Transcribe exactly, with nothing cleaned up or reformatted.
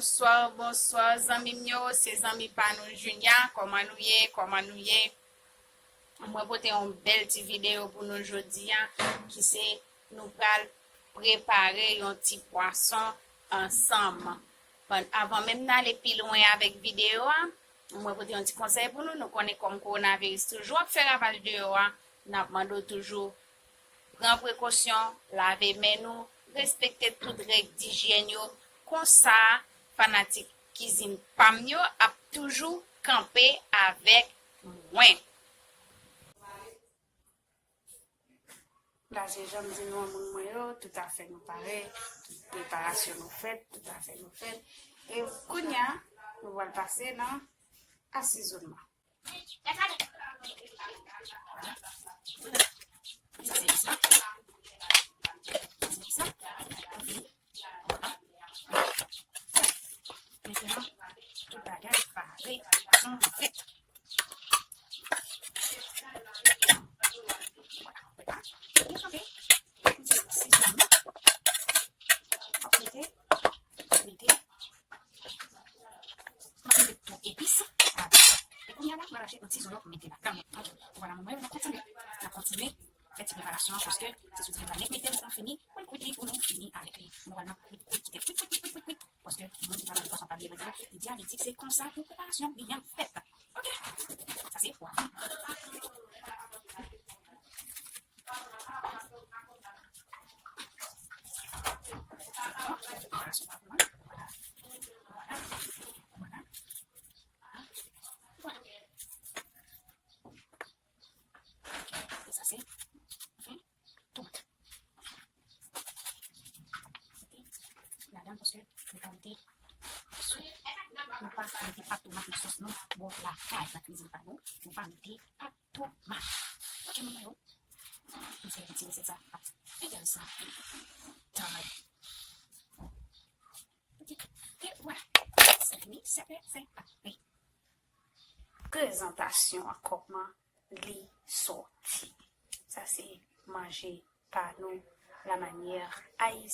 Bonswa, bonswa, zanmi m yo, se zanmi pa nou Junia. Kòman nou ye? Kòman nou ye? Mwen pote yon bèl ti videyo pou nou jodi a, ki se nou pral prepare yon ti pwason ansanm. Bon, avan menm n ale pi lwen avèk videyo a, mwen pote yon ti konsèy pou nou. Nou konnen kòm kowonaviris toujou ap fè ravaj deyò a, n ap mande w toujou pran prekosyon, lave men nou, respekte tout règ dijyèn yo. Konsa, fanatik kizin pa m yo ap toujou kanpe avèk mwen. La se jan m di nou an, moun mwen yo, toutafè nou pare, tout preparasyon nou fèt, toutafè nou fèt. E kounye a, nou pral pase nan asezonman. Mentnan, tout bagay pare, pwason fèt. Vwala, vwala. Byen kanpe. Ti sizonnen. Mete, mete. Mwen mete tou epis ladan. E kounye a la, mwen rache yon ti zo lòt mete ladan. Ok, vwala, mwen, mwen kontinye. N ap kontinye fè ti preparasyon an, paske se sou ti preparasyon mete l pou fini, pou l kwit li, pou nou fini avèk li. Nou pral nan kwit, kwit, kwit, kwit, kwit, kwit, kwit, kwit, paske moun ki travay nan pwason pa bliye mwen di, li di a, li di se konsa pou preparasyon li an fèt. Ok, sa se pwason. E sa se, enfin, tomat. Ladan, paske nou pa mete sou, nou pa mete pat tomat nan sòs nou bò lakay, nan kizin pa nou, nou pa mete pat tomat. Ok, moun mwen yo. M se yon ti resèt sa ap enterese anpil. Travay. Ok, ok, vwala. Se fini, se fè, se pare. Prezantasyon an, kòman li sòti. Sa se manje pa nou, la manyè ayisyen.